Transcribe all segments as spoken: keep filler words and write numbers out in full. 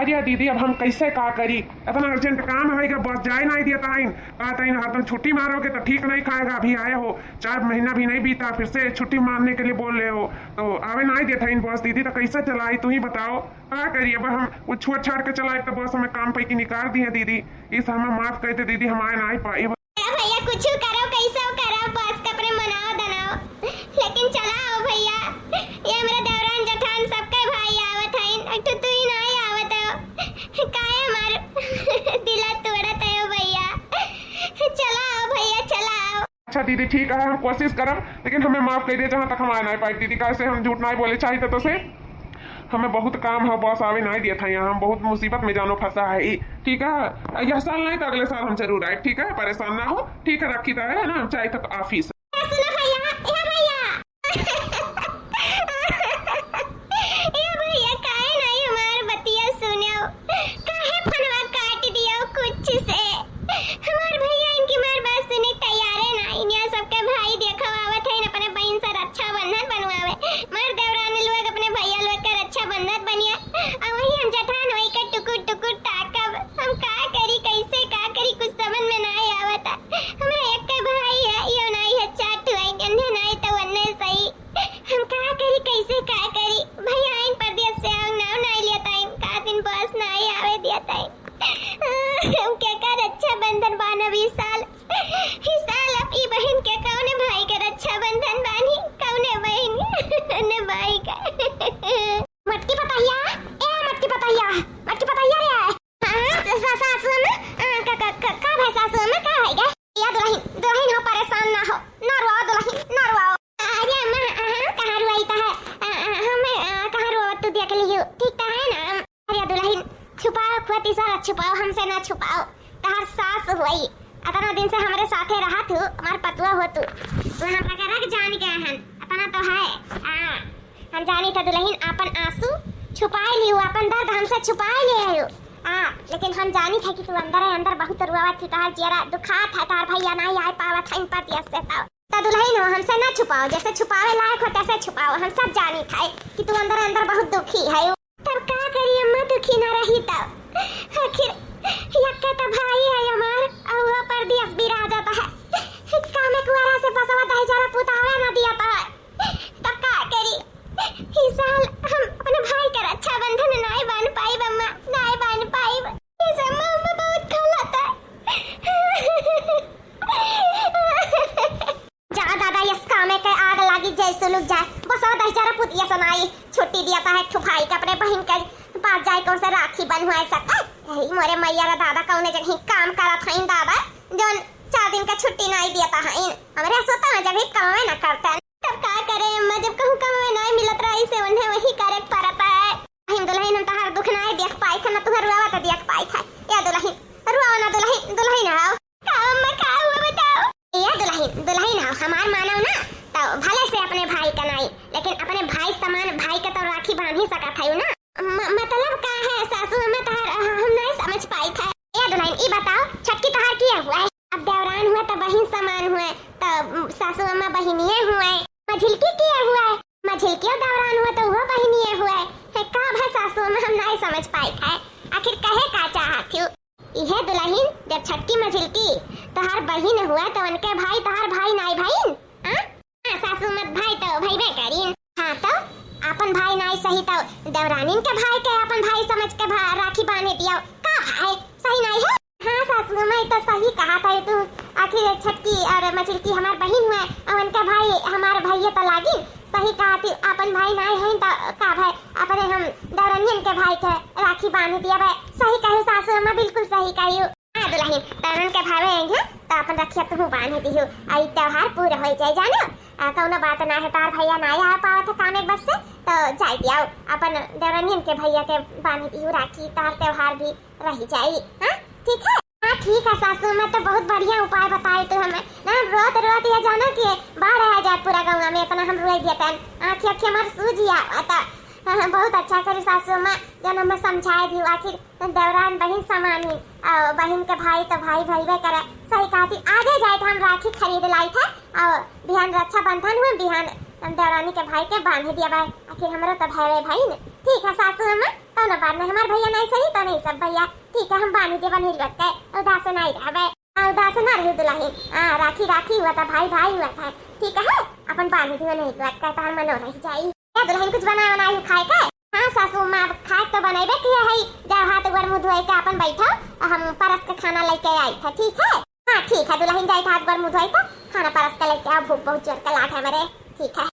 या दीदी, अब हम कैसे का करी? इतना urgent काम है कि बस जाए नाहीं देत हइन। कहत हइन हरदम छुट्टी मारोगे तो ठीक नहीं खाएगा, अभी आए हो, चार महीना भी नहीं बीता, फिर से छुट्टी मारने के लिए बोल रहे हो, तो आवे नाहीं देत हइन बस दीदी, तो कैसे चलाई, तू ही बताओ, का करी? अब हम वो छोड़ छाड़ के चलाई तो बस हमें काम पे की निकाल दिए दीदी, इस हमें माफ कर दे दीदी, हम आए नाहीं पाई। ए भैया, कुछ करो, कैसे करो, बस के अपने मनाओ दनाओ, लेकिन चला आओ भैया। ये हमरे देवरान जेठान सबके भाई आवत हइन, एक ठो तू ही नाहीं आवत हो। काहे हमार दिला तोड़त हो भैया? चला आओ भैया, चला आओ। अच्छा दीदी, ठीक है, हम कोशिश करब, लेकिन हमें माफ कर दे, जहाँ तक हम आए नाहीं पाई दीदी, कैसे हम झूठ नाहीं बोले चाहिए तो से हमें बहुत काम है, बस आवे नाहीं देत है यहाँ, हम बहुत मुसीबत में जानो फंसा है ई, ठीक है? यह साल नहीं तो अगले साल हम जरूर आए, ठीक है? परेशान ना हो, ठीक है? रखी तो है ना, हम जाई तो office। ए, सुनो भैया, ए भैया। ए भैया, काहे नाहीं हमार बतिया सुनो? काहे फोनवा काट दियो कुछ से? हमार भैया इनकी हमार बात सुने तैयारे नाहीं। इनिया सबके भाई देखो आवत है, अपने बहिन से रक्षाबंधन बनवावे। हमार देवरानी लोग अपने भैया लोग के रक्षाबंधन बनिया, और वही हम जेठान होई के टुकुर टुकुर ताकब। हम का करी, कैसे का करी, कुछ समझ में नाहीं आवत। हमरा एक भाई है, यो नाहीं है, चार ठो है, गन्ने नाहीं तो वन्ने सही। हम का करी, कैसे का करी? भैया आइन परदेस से, आउन नाव नाहीं लेत आइन, का दिन बस नाहीं आवे देत आइन। हम केकर रक्षाबंधन बान्हब ई साल? ई साल अब ई बहिन के कउने भाई के रक्षाबंधन बान्ही? कउने बहिन? कउने भाई के? मटकी पतहिया, ए मटकी पतहिया, मटकी पतहिया रे। हाँ, सा-, सा-, सासू अम्मा, आ, का, का, का, का भा सासू अम्मा, का है गे? या दुलहिन, दुलहिन हो, परेशान ना हो, ना रोवाओ दुलहिन, ना रोवाओ। अरे अम्मा, आ, हम कहाँ रोवाई त है? आ, आ, हम, आ, कहाँ रोवाओ, तू देख लियो, ठीक त है ना? अरे दुलहिन, छुपाओ, खुआ तीसरा छुपाओ, हमसे ना छुपाओ, तहार सास होई, अतना दिन से हमरे साथे रहा तू, हमार पतुआ हो तू, तू हमरा के रख जान के हन, अतना तो है। आ, हम जानी था दुलहिन, आपन आंसू छुपाए लियो, आपन दर्द हमसे छुपाए ले आयो। आ, लेकिन हम जानी था कि तू अंदर है, अंदर बहुत रुआवत थी, तहार जियरा दुखात है, तहार भैया नाहीं आए पावत है इन परदेस से। तो, तो दुलहिन हो, हमसे ना छुपाओ, जैसे छुपावे लायक हो तैसे छुपाओ, हम सब जानी था कि तू अंदर, अंदर बहुत दुखी है। तब का करी अम्मा, दुखी ना रही तब? आखिर यक्के त भाई है हमार, और वो परदेस भी रह जाता है। कामे कुआरा से बसवा दहिजरा पुतावे ना दिया था। तब का करी? ई साल हम अपने भाई के रक्षाबंधन नाय बांध पाइब अम्मा, नाय बांध पाइब। ई सब अम्मा, अम्मा बहुत गलत है। जा दादा, यस कामे के आग लागी, जय सुलुक जाए। बस और दहिजरा पुतिया सुनाई, छुट्टी दिया था एक ठो भाई के अपने बहिन के पास जाए, कौन से राखी बंधवाए सके। यही मोरे मैया रे दादा, कौने जगह काम करत हईन दादा, जौन चार दिन का छुट्टी नाई दिया था हईन। हमरे सोता में जब ही कामे ना करते हैं। तब का करे अम्मा, जब कहूँ कामे नाई मिलत रही से उन्हें वही करे के पड़ता है। बहिन दुलहिन, हम तहार दुख नाई देख पाई था, ना तुहर रुआवा तो देख पाई था। या दुलहिन, रुआवा ना दुलहिन, दुलहिन आओ। का अम्मा, का हुआ बताओ? ए दुलहिन, दुलहिन हो, हमार मानव ना, तो भले से अपने भाई का नाई, लेकिन अपने भाई समान भाई के तो राखी बांध ही सकत है ना। म-, मतलब का है सासू अम्मा तहार, अ, हम नहीं समझ पाई था। ए दुलहिन, ई बताओ, छटकी तहार किया हुआ है? अब देवरान हुआ तो बहिन समान हुआ, तो सासू अम्मा बहिनिये हुआ है। मझिलकी किया हुआ है? मझिलकी और देवरान हुआ तो वो बहिनिये हुआ है। है का भा सासू अम्मा, हम नहीं समझ पाई था। आखिर कहे का चाहत हूँ? इहे दुलहिन, जब छटकी मझिलकी तोहार बहिन हुआ, तो उनके भाई तोहार भाई नाई भइन? हाँ? हाँ, सासू मत भाई तो भइबे करीन। हाँ तो, आपन भाई नाई सही तो देवरानिन के भाई के आपन भाई समझ के भा-, राखी बांधे दियो। का भाई, सही नाई है? हाँ सासू, मैं तो सही कहा था तू। आखिर छटकी और मझिलकी हमार बहिन हुआ, और उनके भाई हमार भइया तो लागिन। सही कहा थी, आपन भाई नाई है तो का भाई, अपने हम देवरानियन के भाई के राखी बांध दिया भाई। सही कहू सासू अम्मा, बिल्कुल सही कहू। हाँ दुलहिन, तो उनके भावे आई हैं, तो अपन रखिया तुहू बांध दिहू, आ ई त्योहार पूरा हो जाए जानो। आ, कौनो बात ना है, तार भैया ना आ पावत है काम एक बस से, तो जाए दियाओ, अपन देवरानियन के भैया के बांध दिहू राखी, तार त्योहार भी रह जाई। हाँ ठीक है। हाँ ठीक है सासू, मैं तो बहुत बढ़िया उपाय बताए तू हमें। ना हम रोत रोत ये जानो कि बाढ़ आ जाए पूरा गाँव में, इतना हम रोए दिए तन, आँखी आँखी हमार सूझ ही आवता। हाँ, हाँ, बहुत अच्छा करी सासू अम्मा, जौन हमें समझाए दियो। आखिर देवरान बहिन समान ही, और बहिन के भाई तो भाई भइबे करे। सही कहती, आजे जाए तो हम राखी खरीद लाई थे, और बिहान रक्षाबंधन हुए, बिहान हम देवरानी के भाई के बांध दिया भाई। आखिर हमरो तो भाई भाई ने। ठीक है सासू अम्मा, कौनो बात नहीं, हमार भैया नहीं सही तो नहीं सब भैया। ठीक है, हम बांध देबा नहीं लटकाए, उदास नहीं रहबे। हाँ, उदास ना रही दुल्हन। हाँ, राखी राखी हुआ था, भाई भाई हुआ था। ठीक है, अपन बांध दियो नहीं लटकाए तो हम मनो रह जाई। क्या दुल्हन कुछ बनाए बनाए हो खाए के? हाँ सासू माँ, अब खाए तो बनाइबे किया है। जाओ हाथ गोड़ मुँह धोए के अपन बैठो, हम परस के खाना लेके आई था, ठीक है? हाँ ठीक है दुल्हन, जाई था हाथ गोड़ मुँह धोए तो खाना परस के लेके आओ, भूख बहुत जोर के लाग है मेरे। ठीक है।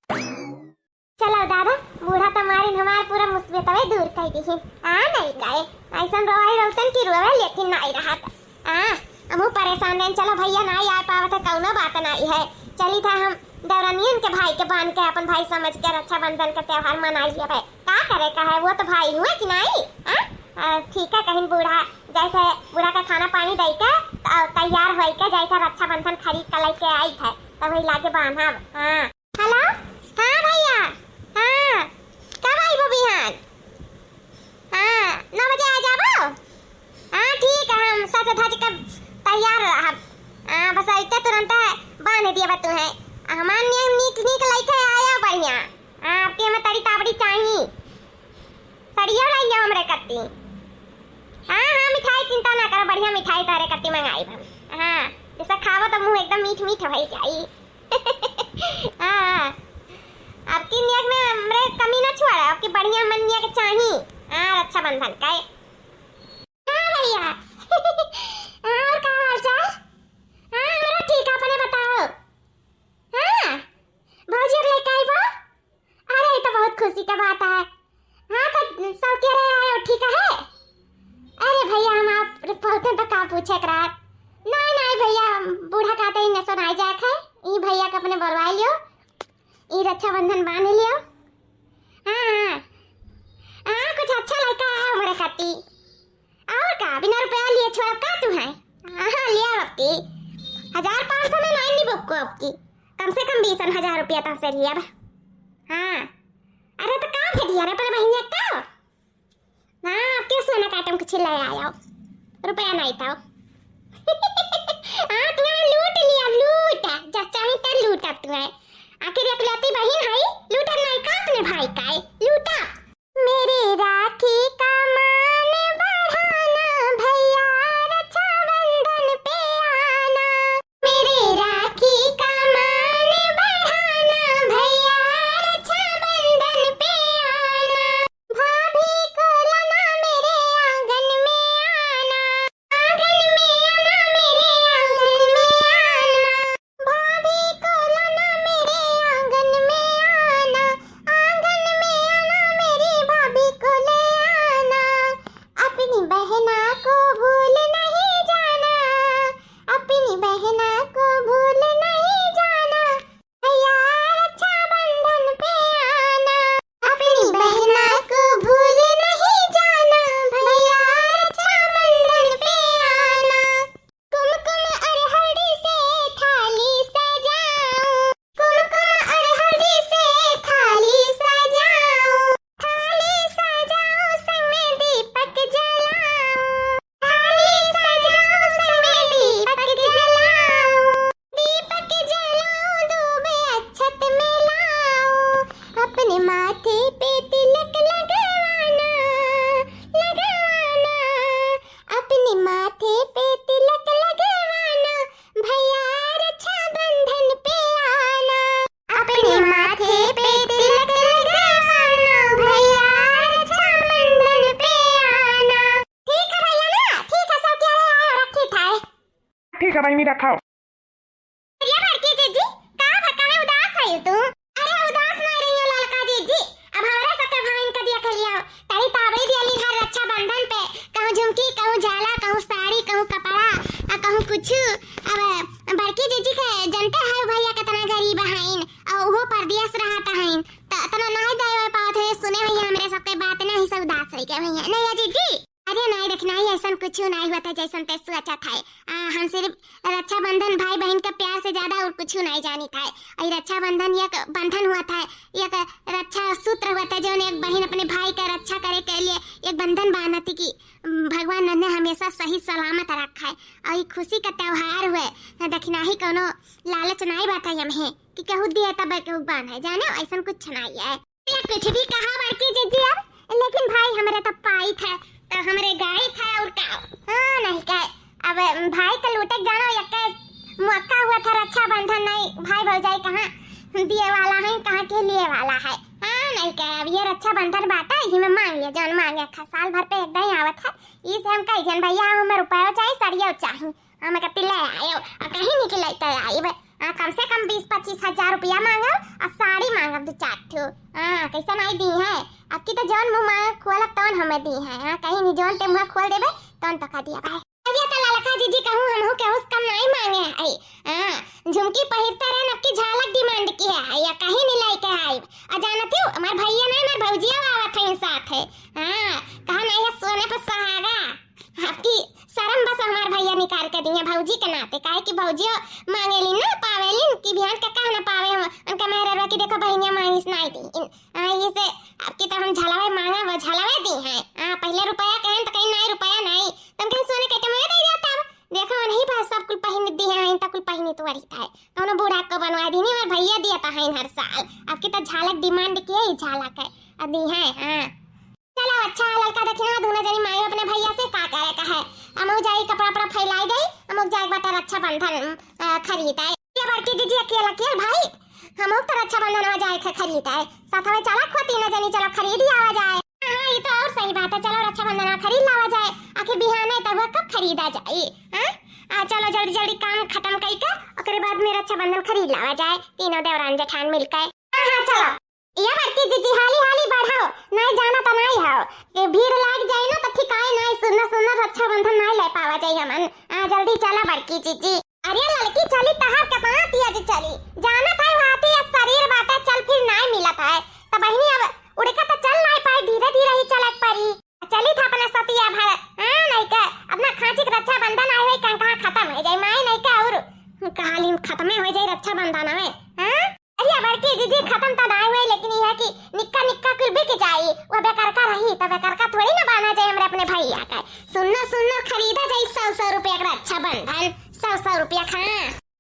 चलो दादा, बूढ़ा तो मारिन हमार पूरा मुसीबतवे दूर कर दी। हाँ नहीं काहे, ऐसन रोई रोतन की रोवे लेकिन नहीं रहत। हाँ, हमहू परेशान रहन। चलो भैया नहीं आ पावत है, कौनो बात नहीं है। चली था हम देवरनियन के भाई के बांध के अपन भाई समझ के रक्षाबंधन का त्योहार मनाई लेबे। का करे का है, वो तो भाई हुए कि नहीं? हाँ? आ, ठीक है, कहीं बूढ़ा जैसे बूढ़ा का खाना पानी दे के त-, तैयार होई के जैसे रक्षाबंधन खरीद के लेके आई थे, तब वही लागे बांधब। हाँ। हेलो, हाँ भैया, हाँ, कब आइबो बिहान? हाँ, नौ बजे आ जाबो। हाँ ठीक है, हम सज धज के तैयार रहब। हाँ, बस अइते तुरंत बांध दिया बा तुहें। हमार नियम नीक नीक लइके आया बढ़िया। हाँ, आपके हमें तरी ताबड़ी चाही। सड़िया लाइया हमरे कत्ती। हाँ हाँ, मिठाई चिंता ना करो, बढ़िया मिठाई तारे कत्ती मंगाई हम। हाँ, जैसा खाबो तो मुँह एकदम मीठ मीठ हो जाई। हाँ, आपकी नियत में हमरे कमी ना छुआ रहा, आपकी बढ़िया मन नियत चाही। हाँ, रक्षाबंधन का है। हाँ भैया। हाँ, और का हाल चाल? हाँ, हमरो ठीक है, अपने बताओ। हाँ, भौजी अब लेके आइबो? अरे, ये तो बहुत खुशी का बात है। हाँ, तो सब कह रहे आए हो, ठीक है? अरे भैया, हम आप पहुँचे तो का पूछे के रात? नहीं, नहीं भैया, बूढ़ा कहते ही न सुनाई जात है। ई भैया के अपने बुलवा लियो, ई रक्षाबंधन बांध लियो। हाँ, हाँ। हाँ, कुछ अच्छा लड़का है हमारे खाती। और का, बिना रुपया लिए छोड़ब का तू है? हाँ, हाँ, ले आओ आपकी। हजार पाँच सौ में नहीं निबो को आपकी। कम से कम बीस हजार रुपया तो से लिया बा। हाँ। अरे तो का भेजिया रे अपने बहिनिया का? हाँ, आपके सोना का आइटम कुछ ले आयो। रुपया नहीं था। हाँ, तू लूट लिया, लूट। जा चाहे तो लूटा तू है। आखिर एकलौती बहिन है, लूटा नहीं का अपने भाई का है? लूटा। मेरी राखी का मान बढ़ाना, भैया रक्षाबंधन पे आना। मेरी राखी का मान बढ़ाना, भैया रक्षाबंधन पे आना। भाभी को लाना मेरे आंगन में आना, आंगन में आना, मेरे आंगन में आना। भाभी को लाना मेरे आंगन में आना, आंगन में आना मेरी भाभी को ले आना। अपनी बहना को भूल नहीं जाना, अपनी बहना को भूल नहीं जाना। भैया रक्षाबंधन पे आना, अपनी बहना को भूल नहीं जाना। भैया रक्षाबंधन पे आना। कुमकुम और हल्दी से थाली सजाऊं, कुमकुम और हल्दी से थाली सजाऊं, थाली सजाऊं संग में दीपक जलाऊं, थाली सजाऊं संग में दीपक जलाऊं, दीपक जलाऊं दूबे अक्षत मिलाऊं, अपने माथे पे तिलक लगवाना, लगवाना। अपने माथे पे तिलक लगवाना, भैया रक्षाबंधन पे आना। अपने माथे पे तिलक लगवाना, भैया रक्षाबंधन पे आना। ठीक है भैया ना, ठीक है, सब कह रहे आए और रखी था। ठीक है बहिनी, रखाओ। अरे बड़की जीजी, का भा काहे उदास है तू? अरे उदास ना रहियो ललका जीजी, अब हमरे सबके भाइन का दिया के लिया, तड़ी ताबड़ी दिया ली हर रक्षाबंधन पे, कहूँ झुमकी, कहूँ झाला, कहूँ साड़ी, कहूँ कपड़ा, आ कहूँ कुछ। अब बड़की जीजी के जनते है भैया कितना गरीब हईन, और वो परदेस रहत हईन, त इतना नहीं दे पावत है। सुने भैया हमरे सबके बात नहीं से उदास है क्या भैया? नहीं है जीजी। अरे नाई रखनाई, ऐसन कुछ नाई हुआ था जैसन ते सोचा था। आ, हम सिर्फ रक्षाबंधन भाई बहन का प्यार से ज्यादा और कुछ नाई जानी था। और रक्षाबंधन एक बंधन हुआ था, एक रक्षा सूत्र हुआ था, जो एक बहन अपने भाई का रक्षा करे के लिए एक बंधन बांधती कि भगवान ने हमेशा सही सलामत रखा है। और ये खुशी का त्योहार हुए, दक्षिणाही कोनो लालच नाई बात है हमें कि कहू दिए तब केहू बांध है, जाने ऐसन कुछ नाई है। ये कुछ भी कहा बड़की जीजी अब, लेकिन भाई हमरे तो पाई तै ही में मांग लिया, जौन मांगे खा, साल भर पे एक दाई आवत है। ई से हम कही जन भैया, हम हमें रुपयो चाही, सड़ियो चाही। हम कहती ले आयो, आ कहीं नहीं कि लेते आइब। आ, कम से कम बीस पच्चीस हजार रुपया मांगब, आ साड़ी मांगब दो चार ठो। हाँ, कैसे नहीं दी है? अब की तो जौन मुंह मांगे खोलब तौन हमें दी है। हाँ, कहीं नहीं, जौन ते मुंह खोल देबे तौन तो का दिया भाई। अरे तो ललका जीजी कहूँ हमहू केहू से कम नहीं मांगे है। हाँ, झुमकी पहिरते रहे, अब की झालक demand की है, या कहीं नहीं लेके आइब। आ जानत हो, हमार भैया नहीं, हमार भौजिया आवत है साथ है। हाँ, कहा नहीं है सोने पर सुहागा। आपकी शर्म बस हमार भैया निकाल के दिए भौजी के नाते, काहे कि भौजियो मांगेलिन ना, पावेलिन कि बिहान का कहा ना पावे हम, उनका मेहररुआ की देखो बहिनिया मांगिस नहीं दी। इन, आ, ये से आपकी तो हम झलवे मांगा, वो झलवे दी हैं। हाँ, पहले रुपया कहें तो कहीं नहीं, रुपया नहीं, तुम कहीं सोने के टमोए दे दिया तब। देखो नहीं बस सब कुल पहिन दी हैं, इन तक कुल पहिनी तो वरी था है। कौनो बूढ़ा को बनवा दी नहीं, हमार भैया दिया था है हर साल। आपकी तो झालक demand किए ही झालक है, अब दी है। हाँ। चलो अच्छा, ललका दक्षिणा दूनो जनी मांगो अपने भैया से, का करे का है। हमहू जाई कपड़ा उपड़ा फैलाई दई, हमहू जाए बाटे रक्षाबंधन, अ, खरीद आई। ये बड़की जीजी अकेला अकेल भाई, हमहू तो रक्षाबंधन में जाए थे खरीद आए। साथ में चला खो तीनों जनी, चलो खरीद ही आवा जाए। हाँ, हाँ, ये तो और सही बात है, चलो रक्षाबंधन में खरीद लावा जाए। आखिर बिहाने तक हुआ कब खरीदा जाए, हाँ? आ, चलो जल्दी जल्दी काम खत्म कई के ओकरे बाद में रक्षाबंधन खरीद लावा जाए, तीनों देवरान जेठान मिलके। हाँ, हाँ, चलो। ये बड़की जीजी, हाली हाली बढ़ाओ, नहीं जाना तो नहीं हो, ये भीड़ लाग जाए ना तो ठिकाए नहीं, सुन्नर सुन्नर रक्षाबंधन नहीं ले पावा जाए हमन। आ, जल्दी चला बड़की जीजी। अरे ललकी चली, तहार केतना तेज चली, जानत है हाथी या शरीर बाटे, चल फिर नहीं मिलत है, तो बहिनी अब उड़े का तो चल नहीं पाए, धीरे धीरे ही चलत पड़ी। चली था अपना सतिया भर, हाँ, नहीं के अपना खांची के रक्षाबंधन आए हुए कहाँ खत्म हो जाए, माई नहीं के और कहाली खत्मे हो जाए रक्षाबंधन में, हाँ? अरे बड़की जीजी, खत्म तो ना हुए, लेकिन यह कि निक्का निक्का कुल बिक जाई, वह बेकरका रही तो बेकरका थोड़ी ना बांधा जाए हमरे अपने भैया का। सुन्नर सुन्नर खरीदा जाई सौ सौ रुपया का रक्षाबंधन, सौ सौ रुपया का।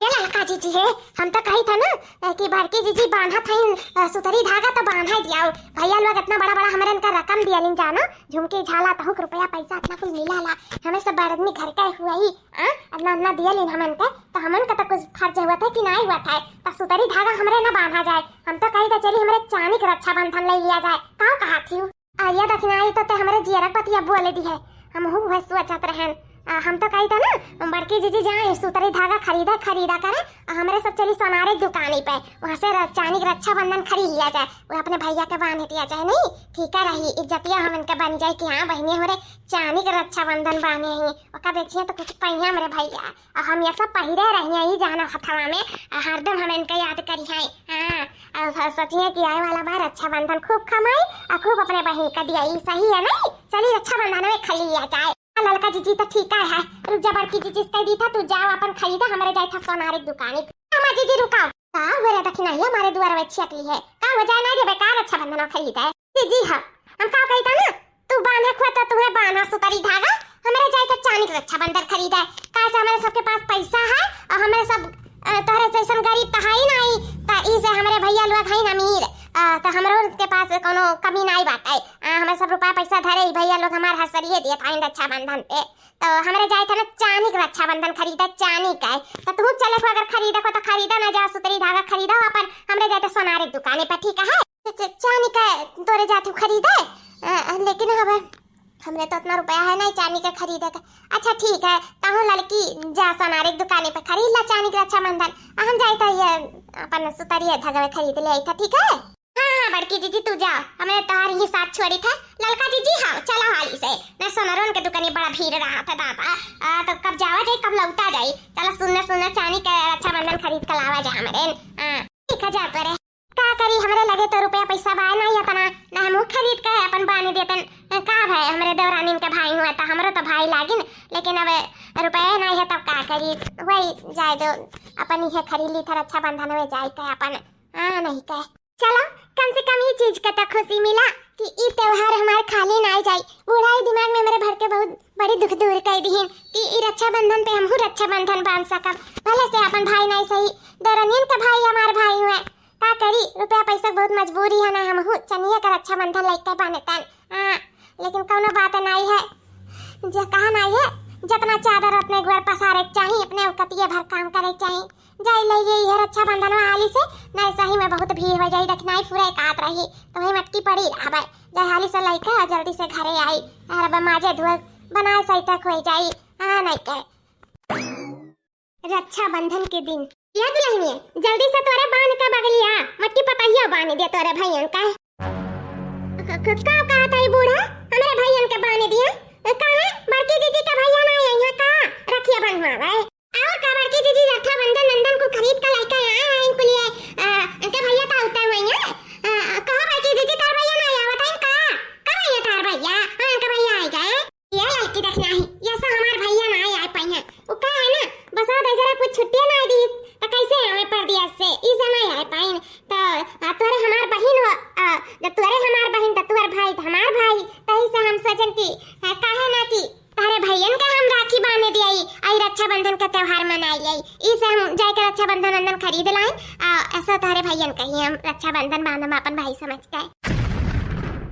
ये ललका जीजी है, हम तो कही था ना, अ, कि बड़की जीजी बांधा था इन, अ, सुतरी धागा तो बांधा दियाओ। भैया लोग इतना बड़ा बड़ा हमरे इनका रकम दिया लिन जानो, झुमके झाला तहुक रुपया पैसा इतना कुल मिला ला, हमें सब बड़ आदमी घर का हुआ ही, आ? इतना इतना दिया लिन हमन के, तो हमन का तो कुछ फर्ज हुआ था कि नहीं हुआ था, तो सुतरी धागा हमरे ना बांधा जाए। हम तो कही था चली हमरे चांदी के रक्षाबंधन ले लिया जाए, का कहा थी? आ, ये दखिनाई तो ते हमरे जियरक बतिया बोले दी है। हमहू वह सोचत रहन। आ, हम तो कही था ना, बड़की जीजी जाए सुतरी धागा खरीदा, खरीदा करे, आ, हमरे सब चली सोनारे दुकानी पे, वहाँ से र-, चांदी के रक्षाबंधन खरीद लिया जाए, वो अपने भैया के बांध दिया जाए, नहीं ठीक है रही, इज्जतिया हमन के बन जाए कि हाँ बहिनी हमरे चांदी के रक्षाबंधन बांधे हैं, ओका बेचिए तो कुछ पहिया हमरे भैया। और हम ये सब पहिरे रही हैं, ई जाना हथवा में, आ, हरदम हम इनका याद करी हैं। हाँ, और स-, सोचिए कि आए वाला बार रक्षाबंधन खूब कमाई और खूब अपने बहिन का दिया, ई सही है नहीं? चली रक्षाबंधन में खा लिया जाए। आ, ललका जीजी तो ठीक है, है। रुक जा बड़की जीजी से कह दी था, तू जाओ अपन खरीदा, हमरे जाए था सोनारे दुकानी। अम्मा जीजी रुकाओ। का हो रे दखिना, ये हमारे दुआर में छियकली है। का हो जाए ना रे बेकार रक्षाबंधन में खरीदा है। जीजी हाँ, हम का कही था ना, तू बांधे खुआ तो तुम्हें बांधा सुतरी धागा, हमरे जाए तो चांदी के रक्षाबंधन खरीदा है, काहे से हमरे सबके पास पैसा है और हमरे सब, अ, तोहरे जैसन गरीब तो है ही नहीं, तो ई से हमरे भैया लोग हैं अमीर, अ, तो हमरो के पास कोनो कमी नहीं बाटे। अ, हमरे सब रुपया पैसा धरे ही भैया लोग हमार हसरिये दिए था रक्षाबंधन पे, तो हमरे जाए था ना चांदी के रक्षाबंधन खरीदा, चांदी का है। तो तू चले को अगर खरीदे को तो खरीदा ना, जा सुतरी धागा खरीदा अपन, हमरे जाए तो सोनारे दुकाने पर, ठीक है? च-, च-, चांदी का तोरे जातू खरीदे, अ, लेकिन अब हमरे तो इतना रुपया है नहीं चांदी का खरीदे का। अच्छा ठीक है, तहूँ लड़की जा सोनारे के दुकाने पे खरीद ला चांदी के रक्षाबंधन, आ हम जाए तो ये अपन सुतरिया धागा खरीद ले आई था, ठीक है? हाँ, हाँ, बड़की जीजी तू जा, हमरे तोहार ही साथ छोड़ी था। ललका जीजी हाँ, चला हाली से, मैं सोनरोन के दुकाने बड़ा भीड़ रहा था दादा, आ, तो कब जावा जाए कब लौटा जाए, चला सुन्ना सुन्ना चांदी का रक्षाबंधन खरीद के लावा जाए हमरे। हाँ, ठीक है जा तोरे। का करी, हमरे लगे तो रुपया पैसा बा नहीं इतना, ना हम खरीद के अपन बानी देतन। का भाई, हमरे देवरानिन के भाई हुआ तो हमरो तो भाई लागिन, लेकिन अब रुपया नहीं है तब का करी, वही जाए दो, अपन इहे खरीद ली था रक्षाबंधन में जाए के अपन। हाँ, नहीं के चलो, कम से कम ये चीज के तो खुशी मिला कि ई त्योहार हमार खाली ना जाई। बूढ़ा ई दिमाग में मेरे भर के बहुत बड़ी दुख दूर कर दी कि ई रक्षाबंधन पे हमहू रक्षाबंधन बांध सकब, भले से अपन भाई नहीं सही, देवरानिन का भाई हमार भाई हुए। का करी, रुपया पैसा बहुत मजबूरी है ना, हमहू चनिए का रक्षाबंधन लेके बांधतन। हाँ, लेकिन कौनो बात नहीं है, जे कहा नहीं है, जितना चादर उतने गोड़ पसारे के चाही, अपने औकतिये भर काम करे के चाही। जाई लइके इहे रक्षाबंधन में हाली से, नहीं सही में बहुत भीड़ होइ जाई, दखिनाई पूरा एकात रही, तो वही मटकी पड़ी रहबे। जाई हाली से लइके आ जल्दी से घरे आई। अरे बा माजे धोए बनाए सही तक होइ जाई। हाँ, नहीं के। रक्षाबंधन के दिन। या दुल्हनिया, जल्दी से तोरे बांध के बगलिया, मटकी पतहिया बांध दे तोरे भैयन का। क-, क-, का कहत है बूढ़ा? हमरे भैयन के बांध दिया? ए, काहे? बड़की दीदी के भैया ना आई हैं का? रखिया बंधवावे। और का बड़की दीदी रक्षाबंधन नंदन को खरीद के लेके आए हैं इनके लिए, अ, इनके भैया तो उतर हुए हैं। अ, कहो बड़की दीदी, तार भैया ना आवत है का? कब आई है तार भैया? हाँ, इनका भैया आ गए। ये लड़की देखना ही, ये सब हमार भैया ना आए पाई हैं। वो का है ना, बस आ जरा कुछ छुट्टियां ना दी, तो कैसे आवे परदेस से? ई से ना आए पाई। तो, आ, तोरे हमार बहिन हो, आ, जब तोरे हमार बहिन, तो तोर भाई, तो हमार भाई। तही से हम सोचन कि, आ, काहे ना कि तोहरे भैयन के हम राखी बांधे दियाई, आई रक्षाबंधन के त्योहार मनाई आई। ई से हम जाके रक्षाबंधन वंधन खरीद लाइन, आ, ऐसा तोहरे भैयन के ही हम रक्षाबंधन बांधम अपन भाई समझ के।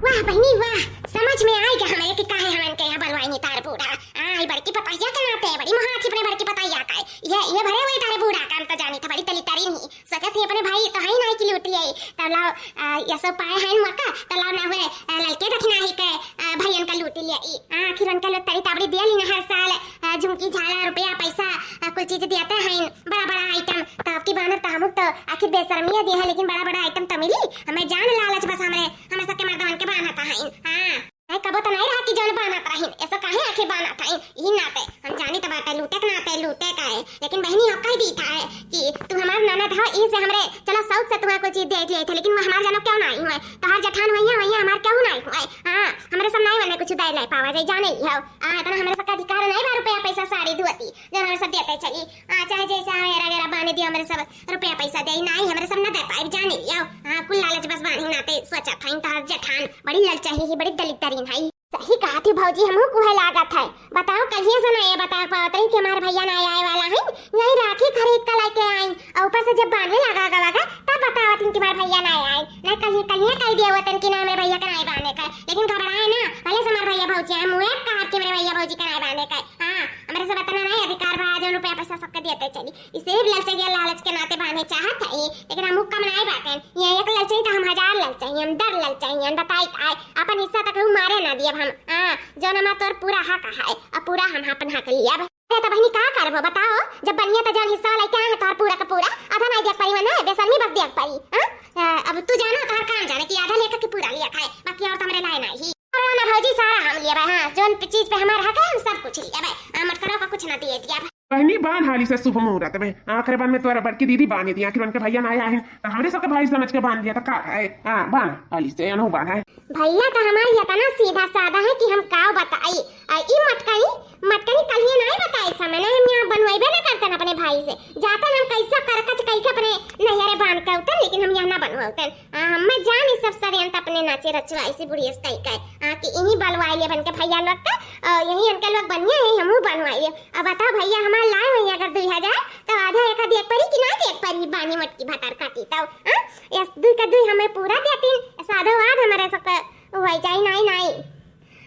वाह बहिनी वाह, समझ में आइगा हमरे कि काहे हमन के यहाँ बलवाइनी तार बूढ़ा। आ, ई बड़की पतैया के नाते, बड़ी मोहाची अपने बड़की पतैया का है। ये, ये भरे हुए तारे बूढ़ा काम तो जानी था, बड़ी तली तारी नहीं। सोचत ही अपने भाई तो है नहीं कि लूट लिए, तब लाओ, आ, ये सब पाए हैं मौका, तो लाओ ना हुए, आ, लड़के दखिना ही के, आ, भैयन का लूट लिए। ई, आ, आखिर उनका लोग तरी ताबड़ी दिया ली ना हर साल, आ, झुमकी झाला रुपया पैसा, आ, कुल चीज देते हैं, बड़ा बड़ा आइटम। तो आपकी बानर तो हमको तो आखिर बेशर्मिया दिया है, लेकिन बड़ा बड़ा आइटम तो मिली। हमें जान लालच बस हमरे, हमरे सबके मर्दवन के बान्हत हईन। हाँ, नहीं कबो तो नहीं रहा कि जौन बान्हत रहीन, ऐसा काहे आखिर बान्हत हईन? ई नाते, हम जानी तो बाटे लूटे के नाते लूटे का है, लेकिन बहिनी हो कह दी था है कि तू हमार ननद हो, ई से हमरे चलो शौक से तुम्हारे कोई चीज दे दिए थे, लेकिन वो हमार जानो क्यों नहीं हुए, तो हर जेठान हुई है, हुई है, हमार क्यों नहीं हुए? हाँ, हमरे सब नहीं मने कुछ दे ले पावा जाए, जाने ही हो। हाँ, इतना हमरे सबका अधिकार नहीं बा रुपया पैसा साड़ी धोती, जौन हमरे सब देते चली। हाँ, चाहे जैसे हाँ, एरा गेरा बांध दियो, हमरे सब रुपया पैसा दे, नाही, हमरे सब न दे पाइब, जाने लियो। हाँ, कुल लालच बस बानी नाते सोचत हईन, तोहर जेठान बड़ी ललचाही ही, बड़ी दलिद्दरीन हई। सही कहत ही भौजी, हमहू कुहे लागत है। बताओ, कहिए से ना ये बता पावत रही कि हमार भैया ना आए वाला है, यही राखी खरीद के लेके आई, और ऊपर से जब बांधे लगा गवा गा, तब बतावत हईन कि हमार भैया ना आए। ना कहिए, कहिए कह दिए होतन कि ना हमरे भैया के ना बांधे का, लेकिन घबराए ना, भले से हमार भैया भौजी आए, मुँहे कहा कि हमरे भैया भौजी के ना बांधे का। हाँ, हमरे सब इतना नहीं अधिकार बा, जौन रुपया पैसा सबके देते चली। इसे ललचैया लालच के नाते बांधे चाहत है, लेकिन हम कम नाई बाटेन। ये एक ललचाई तो हम हजार ललचाई, हम दर ललचाई, हम बताई आए, अपन हिस्सा तक हम मारे ना दियब हम। हाँ, जौन हमार तोर पूरा हक है, अब पूरा हम अपन हक लियब। अरे तो बहिनी का करबो बताओ, जब बनिया तो जौन हिस्सा लेके आए हैं तोर पूरा का पूरा, आधा नहीं दिया परी मने, बेशर्मी बस दिया परी। हाँ? अ, अब तू जानो तोहर काम जाने कि आधा लेकर के पूरा लिया खाए, बाकी और तो हमरे लाए नहीं। अरे ना भौजी, सारा हम लियब, हाँ, जौन चीज पे हमार हक है हम सब कुछ लियब, हाँ, मटकनो का कुछ ना दिए दियब। बहिनी, बान हाली से शुभ मुहूर्त में, आखिर बान में तोरा बड़की दीदी बांध दिया, आखिर उनके भैया ना आया है, तो हमरे सबके भाई समझ के बांध दिया, तो का है? हाँ, बान हाली से, अनहु बान है। भैया तो हमार इतना सीधा साधा है कि हम का बताई। आ, ई मटकनी, मटकनी कलिए नहीं बताई समय ना, हम यहाँ बनवाइबे ना करतन अपने भाई से। जातन हम कैसा करकच कई के अपने नैहरे बांध के उतन, लेकिन हम यहाँ ना बनवाउतन। आ, हमें जान ई सब षड्यंत्र अपने नाचे रचवा, ऐसी बुढ़िया से कई के, आ, कि इन्हीं बलवाई ले बन के भैया लोग का, आ, यही इनके लोग बनिए, यही हमहू बनवाई ले। अब बताओ भैया, हमार लाए हुई अगर दुई हजार, तो आधा एक आध एक परी कि ना देख परी, बानी मटकी भतार काटी तो, हाँ? यस, दुई का दुई हमें पूरा देतीन, साधो आध हमारे सबके हुई जाई, नाई, नाई।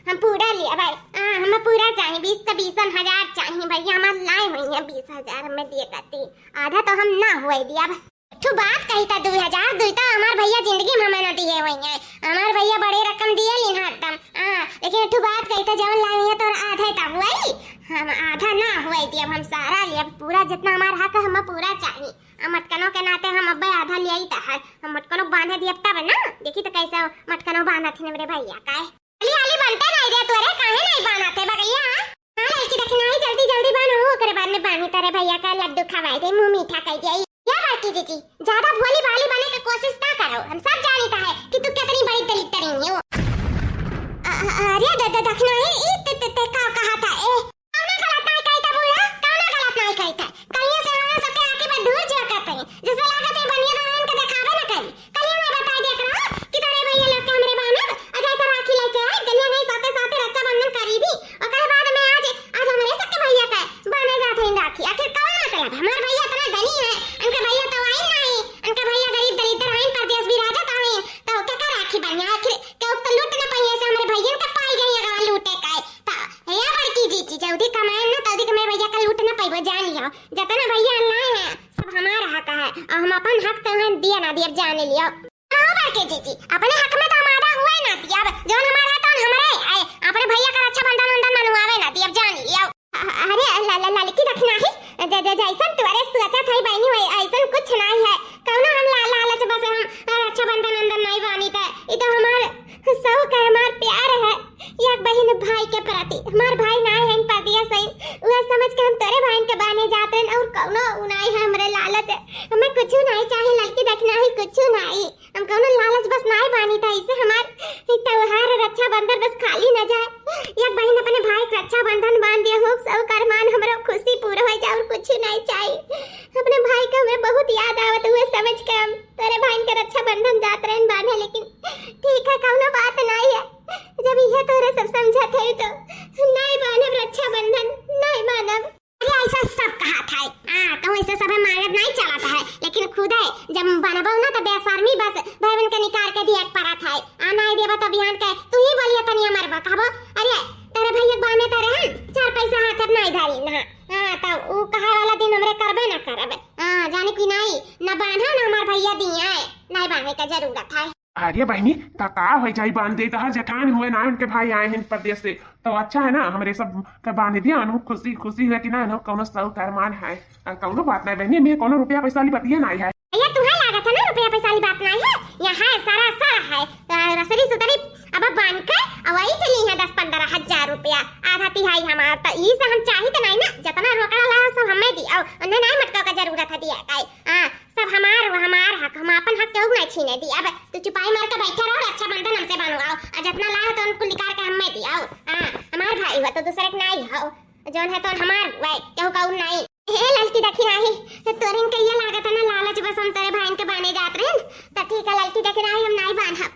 हम पूरा लिया भाई, हाँ, हमें पूरा चाहिए, बीस का बीसन हजार चाहिए भैया, हमार लाए हुई है बीस हजार, हमें दिए करती, आधा तो हम ना हुए दिया। तू बात कही था दुई हजार, दुई तो हमार भैया जिंदगी में हमें ना दिए हुई है, हमार भैया बड़े रकम दिए लीन हरदम, हाँ, लेकिन तू बात कही था जवन लाए हुई है तो आधा ही तो हुए, हम आधा ना हुए दिया, हम सारा लिया, पूरा जितना हमार हक है हमें पूरा चाहिए। आ मटकनो के नाते हम अब्बे आधा लियाई त है। हम मटकनो बांधे दियब तब ना। देखी त कैसे मटकनो बांधत ही हमरे भैया का है। हाली हाली बनते नहीं दे तोरे, काहे नहीं बांधत है बगैया? हाँ लड़की देखी नहीं, जल्दी जल्दी बांधो, ओकरे बाद में बांधी तारे भैया का लड्डू खवाए दे, मुंह मीठा कर दिया। या बड़की जीजी, ज्यादा भोली भाली बने के कोशिश ना करो, हम सब जानी त है कि तू कितनी बड़ी दलिद्दरी हो। अ-, अ-, अरे द-, द-, दखना है, ई ते, ते, ते का कहा था, ए? कौनो गलत नाई कही था बूढ़ा, कौनो गलत नाई कही था। कलिया से हमरा सबके आँखी पर धूर झोंकत है। जैसे लागत है बनिया दवाइन के देखावे न करी। कलिया में बता दिया करो कि तोरे भैया लोग के हमरे बानब, आ जाए तो राखी लेके आए, गलिया गई साथे साथे रक्षाबंधन करी दी। ओकरे बाद में आज, आज हमरे सबके भैया के बाने जात हईन राखी। आखिर कौन मतलब? हमार भैया इतना धनी है, उनके भैया तो आइन नहीं, उनके भैया गरीब दलिद्दर हईन, परदेस भी राजत हईन, तो केकर राखी बनिया? आखिर केहू तो लूट ना पाई, ऐसे हमरे भैयन के पाई गई अगवा लूटे का है। भाई के प्रति, हमार भाई नाहीं है परदेस से, उहे समझ के हम तोरे भाईन के बान्हे जात रहन, और कौनो उ नाहीं है हमरे लालच। हमें कुछ नाहीं चाही, ललकी दखिनही कुछ नाहीं। हम कौनो लालच बस नाहीं बान्ही था, इसे हमार ई त्योहार रक्षाबंधन बस खाली न जाए। एक बहिन अपने भाई के रक्षाबंधन बान्ह दिया हो, सब अरमान हमरो खुशी पूरा हो जाए, और कुछ नाहीं चाही। अपने भाई के हमें बहुत याद आवत, उहे समझ के हम तोरे भाईन के रक्षाबंधन जात रहन बान्हे, लेकिन ठीक है, कौनो बात नाहीं है। जब इहे तोरे सब समझत है तो नाहीं बान्हब रक्षाबंधन, नाहीं बान्हब। अरे ऐसा सब कहत है, हाँ, कहूँ ऐसे सब मांगत नाहीं चलत है, लेकिन खुदे जब बनबो ना तो बेशर्मी बस भैवन के निकाल के दिए के परत है। आ नाहीं देबो तो बिहान के तू ही बोलिए तनिया मरबो कहबो, अरे तेरे भैया के बान्हे तो रहन, चार पैसा हाथ अब नाहीं धरी ना। हाँ, तो उ कहे वाला दिन हमरे करबे ना करबे। हाँ, जाने की नाहीं, ना बान्हा ना हमार भैया दिए, नाहीं बान्हे के जरूरत है। अरे बहिनी, त का होइ जाई, बान्ह दे, तहर जेठान हुए ना, उनके भाई आए हैं परदेस से, तो अच्छा है ना, हमरे सब के बान्ह दिया, अनु खुशी खुशी है कि ना, अनु कौनो शौक अरमान है, आ, कौनो बात नहीं बहिनी, मैं कौनो रुपया पैसा वाली बतिया नहीं है। भैया, तुम्हें लागत है ना रुपया पैसा वाली बात नहीं है, यहाँ है सारा सारा है, आ, रसरी सुतरी अब बान्ह के, आ, वही चली है दस पन्द्रह हजार रुपया, आधा तिहाई हमार, तो ई से हम चाही तो नहीं ना, जितना रोकड़ा ला सब हमें दी, और उन्हें नहीं मटका का जरूरत है दिया, काई, हाँ, सब हमार, हमार हक, हम आपन हक केहू नाहीं छीने दी। अब तू चुपाई मार के बैठे रहो, रक्षाबंधन हमसे बनवाओ, और जितना लाओ तो उनको निकाल के हमें दियाओ। हाँ, हमार भाई हुआ तो दूसरे के नाहीं हो, जौन है तो हमार हुआ, केहू का नाहीं। हे ललकी दखिनही, तोरिन के ये लागत है ना लालच, बस हम तोरे भाईन के बान्हे जात रहन, तो ठीक है ललकी दखिनही, हम नाहीं बान्हब,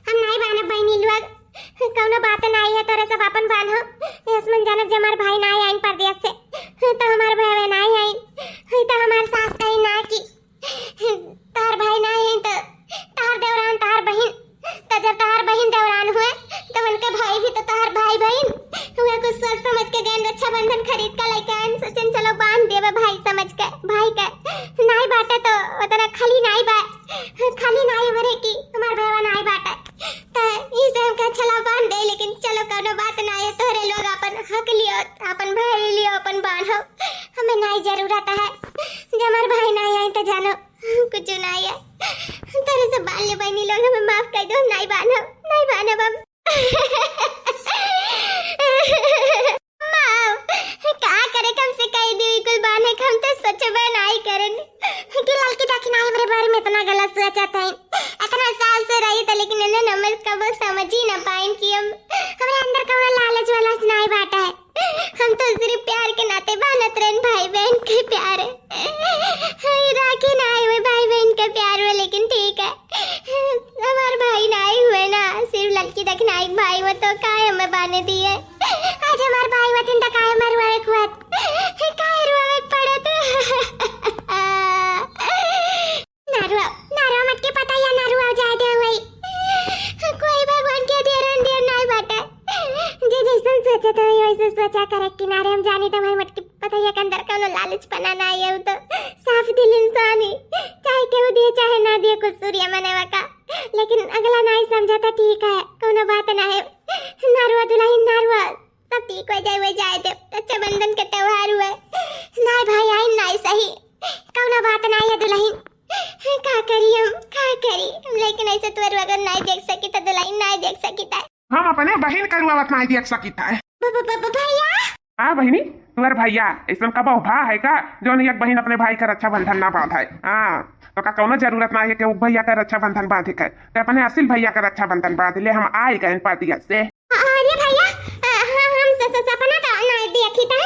हम नाहीं बान्हब बहिनी लोग, कौनो बात नाहीं है, तोरे सब आपन बान्हो, ऐस मन जानब जे हमार भाई नाहीं आइन परदेस से, तो हमार भाई नाहीं आइन, तो हमार सास कही ना कि तहार भाई ना है तो तहार देवरान, तहार बहिन, तो जब तहार बहिन देवरान हुए तो उनके भाई भी तो तहार भाई बहिन हुए। कुछ सोच समझ के गए, रक्षाबंधन खरीद के लेके आए, सोचन चलो बांध देवे भाई समझ के, भाई के नाई बाटे तो उतना खाली नाई बा, खाली नाई बरे की हमार भाई नाई बाटे, तो ई से हमके चलो बांध दे, लेकिन चलो कौनो बात ना है, तोहरे लोग अपन हक लियो, अपन भाई लियो, अपन बांधो, हमें नाई जरूरत है, जब हमार भाई नाई आई तो जानो कुछ ना आया। तोरे से बाल ले बहनी लोग हमें माफ कर दो, नाई बान्हब, नाई बान्हब हम। माँ, का करे, कम से कह दी कुल बान्हे के, हम तो सोचबे नाई करन कि ललकी दखिनही हमरे बारे में इतना गलत सोचत है, इतना साल से रही था, लेकिन इन्हें नमज कबो समझ ही ना पाइन कि हम, हमरे अंदर कौनो लालच वालच नाई बाटा है। हम तो सिर्फ प्यार के नाते बानत रहन, भाई बहन के प्यार। राखी ना आए हुए भाई बहन के प्यार में, लेकिन ठीक है, हमार भाई ना आए हुए ना, सिर्फ ललकी दखिनही भाई हुए तो काहे हमें बाने दिए? आज हमार भाई हुआ दिन तो काहे हमार रुआवे खुआत, काहे रुआवे पड़त? ना रुआ, ना रुआ, मटके पता या ना रुआ, जाए दे वही। कोई भगवान के देर अंधेर नाई बाटे। जे जैसन सोचे तो वही वैसे सोचा करे। किनारे हम जानी तो वही मटके पता या के अंदर कौनो लालच पना ना आए, उ तो साफ दिल इंसान ही, चाहे केहू दिए चाहे ना दिए, कुछ सूर्य मनेवा का, लेकिन अगला नाई समझा तो ठीक है, कौनो बात ना है। ना रुआ दुल्हन, ना रुआ, सब ठीक हो जाए, वो जाए दे, रक्षाबंधन के त्योहार हुए। नाई भाई आई नाई सही, कौनो बात नाई है दुल्हन। का करी हम, का करी हम, लेकिन ऐसे तोर बगैर नाई देख सकी था दुल्हन, नाई देख सकी था। हम अपने बहिन का रुआवत नाई देख सकी था। ब-, ब-, ब-, ब-, भैया। हाँ बहिनी, तोर भैया ऐसन कबो भा है का, जौन एक बहिन अपने भाई का रक्षाबंधन ना बांधे? हाँ, तो का कौनो जरूरत ना है कि वो भैया का रक्षाबंधन बांधे के, तो अपने असिल भैया का रक्षाबंधन बांध ले, हम आए गए परदेस से। अरे भैया, अ, हाँ, हम स-, स-, सपना तो ना देखी था,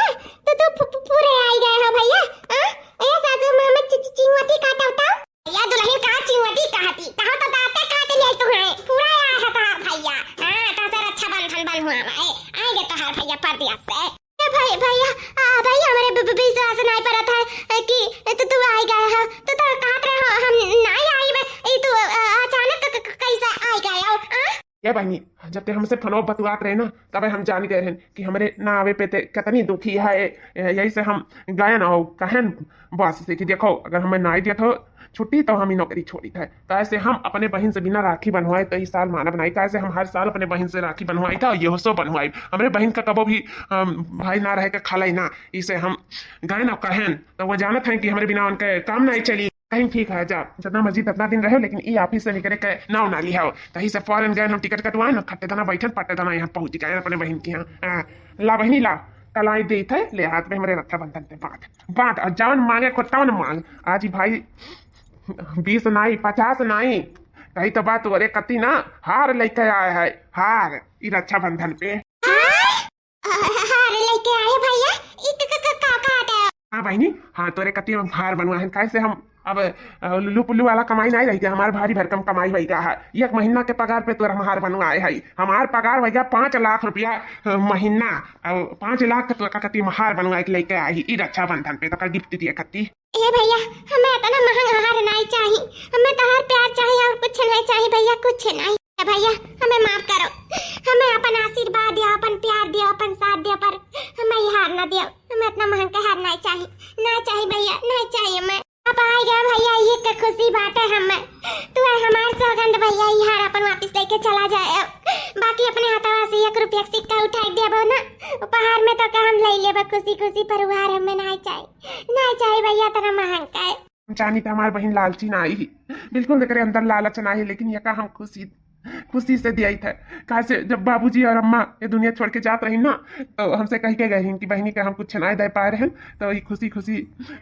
तो तू पु-, पु-, पूरे आई गए हो भैया। अ, ए सासू माँ, मैं चि-, चि-, चिंगवटी काटा था। भैया दुल्हन का चिंगवटी कहती, कहो तो दांते काट ले तू है। पूरा आया है तहार भैया। हाँ, तो से रक्षाबंधन बन हुआ है। आएंगे तहार भैया परदेस से। ए भाई, भैया, आ, भैया, हमरे ब-, ब-, विश्वास नहीं पड़त है, अ, कि तू, तू आई गए हो। तू तो कहत रहे हो, हम नहीं आई बे, ई तू, अ, अचानक क-, क-, कैसे आई गए हो, आ? ए बहिनी, जब ते हमसे फोनवा बतुआत रहे ना, तबे हम जानी गए रहन कि हमरे ना आवे पे ते कितनी दुखी है। ए, यही से हम गए ना हो, कहन बस से कि देखो, अगर हमें नाई देत हो छुट्टी, तो हम ही नौकरी छोड़ी थे। तो ऐसे हम अपने बहिन से बिना राखी बनवाए तो इस साल मानब नाई, काहे से हम हर साल अपने बहिन से राखी बनवाई था, और ये सो बनवाई। हमरे बहिन का कबो भी, अम, भाई ना रहे के खलाई ना, इसे हम गए ना कहन, तो वो जानत हैं कि हमरे बिना उनके काम नहीं चली। नहीं, ठीक है, जा, जितना मर्जी जितना दिन रहो, लेकिन ई office से निकले के नाव ना लिहाओ। तही से foreign गए हम, टिकट कटवाए ना, खट्टे दाना बैठन, पट्टे दाना यहाँ पहुँच गए अपने बहिन के यहाँ। हाँ, ला बहिनी ला, कलाई देत है, ले हाथ में हमरे रक्षाबंधन पे बांध, बांध, और जौन मांगे को तौन मांग। आज ही भाई बीस नाई, पचास नाई, कही तो बात, तोरे कती ना हार लेके आए है, हार, ई रक्षाबंधन पे। हाँ? अ, हार लेके आए भैया, ई क-, क-, क-, का कहत है? हाँ बहिनी, हाँ, तोरे कती हम हार बनवाए हैं, काहे से हम अब, अ, लुल्लू पुल्लू वाला कमाई नहीं रही, हमार भारी भरकम कमाई होई गा है। एक महीना के पगार पे तोर हम हार बनवाए है। हमार पगार होई गा पाँच लाख रुपया, अ, महीना। अब पाँच लाख के तोर का कती हम हार बनवाए के लेके आई, ई रक्षाबंधन पे तोका gift दिए कती। ए भैया, हमें इतना महंगा हार नहीं चाही, हमें तोहार प्यार चाही और कुछ नहीं चाही भैया, कुछ नहीं। ए भैया, हमें माफ करो, हमें अपन आशीर्वाद दियो, अपन प्यार दियो, अपन साथ दियो, पर हमें ई हार ना दियो, हमें इतना महंगा हार नहीं चाही, नहीं चाही भैया, नहीं चाही हमें। अब आ गया भैया, ये का खुशी बात है हमें, तू है हमार सौगंध भैया, ई हार अपन वापस लेके चला जाए, बाकी अपने हाथवा से एक रुपया के सिक्का उठा के देबो ना, उपहार में तो का हम ले लेबो खुशी खुशी, पर उ हार हमें नहीं चाही। ना चाही भैया, तेरा महंग का है। हम जानी त हमार बहिन लालची ना आई, बिल्कुल एकरे अंदर लालच ना आई, लेकिन यका हम खुशी, खुशी से दियाई थे। काहे से जब बाबूजी और अम्मा ये दुनिया छोड़ के जात रही ना, तो हमसे कह के गए रही कि बहिनी का हम कुछ ना दे पाए रहन, तो ये खुशी खुशी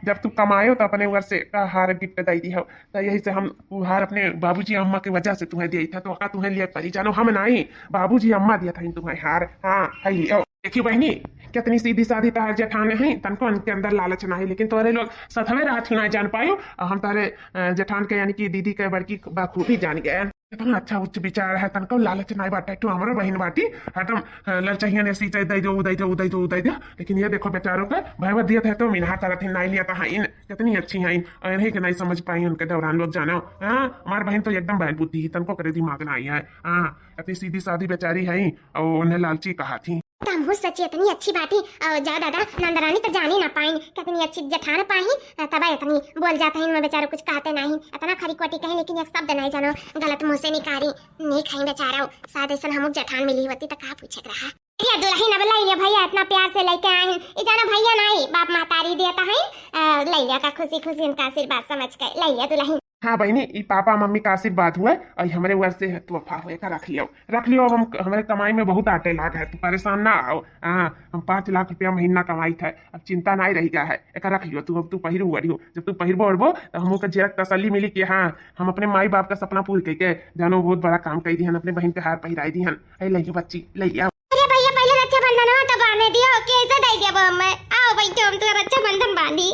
जब तू कमायो तो अपने ऊपर से का हार gift दे दी हो। तो यही से हम उ हार अपने बाबूजी अम्मा के वजह से तुम्हें दियाई था, तो का तुम्हें लिए परी जानो, हम नहीं, बाबूजी अम्मा दिया था तुम्हें हार। हाँ, है लियो। देखियो बहिनी, कितनी सीधी सादी तोहार जेठान है, तनको उनके अंदर लालच ना है, लेकिन तोरे लोग सथवे रहत ही ना जान पायो, और हम तोरे, अ, जेठान के यानी कि दीदी के बड़की बखूबी जान गए। कितना अच्छा उच्च विचार है, तनको लालच ना बाटे, तू हमरो बहिन बाटी, हरदम, अ, ललचहिया ने सीटे दे दो, उदय दो, उदय दो, उदय दो, लेकिन ये देखो बेचारों के भयवा दिया था तो मिनहा तरत ही नहीं लिया था, इन कितनी अच्छी है, इन, इन्हीं के नहीं समझ पाई उनके दौरान लोग जानो। हाँ, हमार बहिन तो एकदम बैल बुद्धि ही, तनको करे दिमाग ना आई है। हाँ, इतनी सीधी सादी बेचारी है, और उन्हें लालची कहा थी। तमहू सच्ची इतनी अच्छी बाटी। और जा दादा, नंदरानी तो जानी ना पाइन, कितनी अच्छी जेठान पाई, तब इतनी बोल जात है, इनमें बेचारो कुछ कहते नहीं, इतना खरी कोटी कहीं, लेकिन एक शब्द नहीं जानो, गलत मुंह से निकारी, नहीं खाई बेचारो, शायद ऐसा हमू जेठान मिली होती तो का पूछे के रहा। ये दुल्हन अब ले लिया भैया, इतना प्यार से लेके आए हैं, ये जाना भैया नहीं, बाप महतारी देता है, अ, ले लिया का खुशी खुशी उनका आशीर्वाद समझ के ले लिया दुल्हन। हाँ बहिनी, ई पापा मम्मी का आशीर्वाद हुआ और हमरे वर्ष से तोहफा हुए का रख लियो, रख लियो। अब हम, हमरे कमाई में बहुत आटे लाग है, तू परेशान ना हो। हाँ, हम पाँच लाख रुपया महीना कमाई था, अब चिंता नहीं रही गया है, एक रख लियो तू। अब तू पहिरू ओढ़ियो, जब तू पहिरबो ओढ़बो तो हमको जरा तसल्ली मिली कि हाँ, हम अपने माई बाप का सपना पूर करके जानो बहुत बड़ा काम कर दिहन, अपने बहन के हार पहिराई दिहन। है ले बच्ची, ले आओ। अरे भैया, पहले रक्षाबंधन हो तो बांधे दियो, कैसे दे दिया वो हमें? आओ बैठो, हम तो रक्षाबंधन बांधी।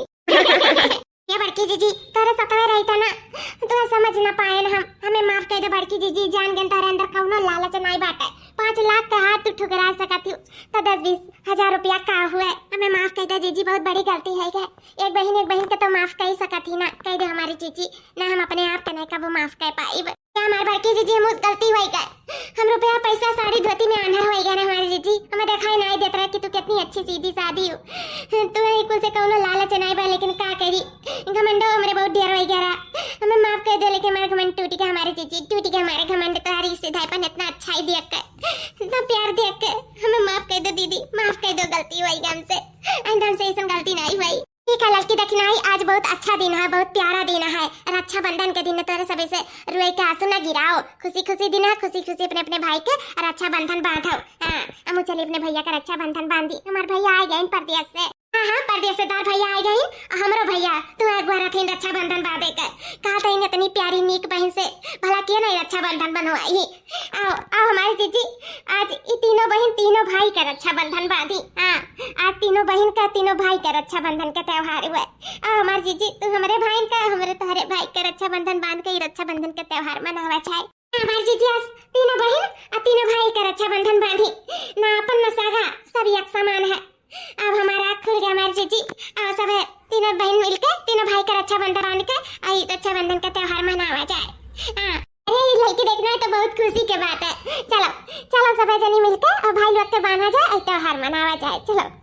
ये बड़की जीजी, तोरे सतवे रही था ना, तोरे समझ ना पाए ना हम, हमें माफ कर दे बड़की जीजी, जान गन तोरे अंदर कौनो लालच नहीं बाटे। पाँच लाख का हार तू ठुकरा सकत हो, तो दस बीस हजार रुपया का हुए, हमें माफ कर दे जीजी, बहुत बड़ी गलती है गए। एक बहिन एक बहिन के तो माफ कर ही सकत ही ना, कह दे हमारी जीजी, ना हम अपने आप के नहीं कबो माफ कर पाई। क्या हमार बड़की जीजी, मुझ गलती होई गए, हम रुपया पैसा साड़ी धोती में आंधर होई गए ना हमारी जीजी, हमें दिखाई नहीं देत रहा कि तू कितनी अच्छी सीधी सादी हो। तू ही कुल से कौनो लालच नहीं बा, लेकिन का करी, घमंडो हमरे बहुत ढेर होई गया रहा। हमें माफ कर दो, लेकिन हमारा घमंड टूट गया हमारी जीजी, टूट गया हमारा घमंड। तुम्हारी सीधाईपन इतना अच्छा ही देख के, इतना प्यार देख के हमें माफ कर दो दीदी, माफ कर दो, गलती होई गई हमसे, आइंदा हमसे ऐसा गलती नहीं हुई। ठीक है लड़की, देखी नहीं, आज बहुत अच्छा दिन है, बहुत प्यारा दिन है, रक्षाबंधन के दिन तोरे सबे से रुए के आंसू ना गिराओ, खुशी खुशी दिन है, खुशी खुशी अपने अपने भाई के रक्षाबंधन बांधो। हाँ, हम चली अपने भैया का रक्षाबंधन बांधी, हमार भैया आ गए परदेश से। हाँ हाँ, परदेश से तार भैया आ गए, हमरो भैया तू एक बार अथिन रक्षाबंधन बांधे के। कहा था इन्हें इतनी प्यारी नीक बहन से, भला किया नहीं रक्षाबंधन बनवाई। आओ, आओ हमारी जीजी, आज ई तीनों बहिन, तीनों भाई का रक्षाबंधन बांधी। हाँ, आज तीनों बहिन का, तीनों भाई का रक्षाबंधन का त्योहार हुआ। आओ हमारी जीजी, तू हमरे भाई का, हमरे तोहरे भाई का रक्षाबंधन बांध के ई रक्षाबंधन का त्योहार मनावा जाए। हाँ, हमारी जीजी, आज तीनों बहिन और तीनों भाई का रक्षाबंधन बांधी। ना अपन ना सगा, सब एक समान है। अब हमारा आँख खुल गया हमारी जीजी। अब सब तीनों बहिन मिलके, तीनों भाई का रक्षाबंधन बांध के, आई रक्षाबंधन का त्योहार मनावा जाए। हाँ, अरे, ये लड़की देखना है तो बहुत खुशी के बात है। चलो, चलो, सब जनी मिलके और भाई लोग के बांधा जाए और त्योहार मनावा जाए। चलो।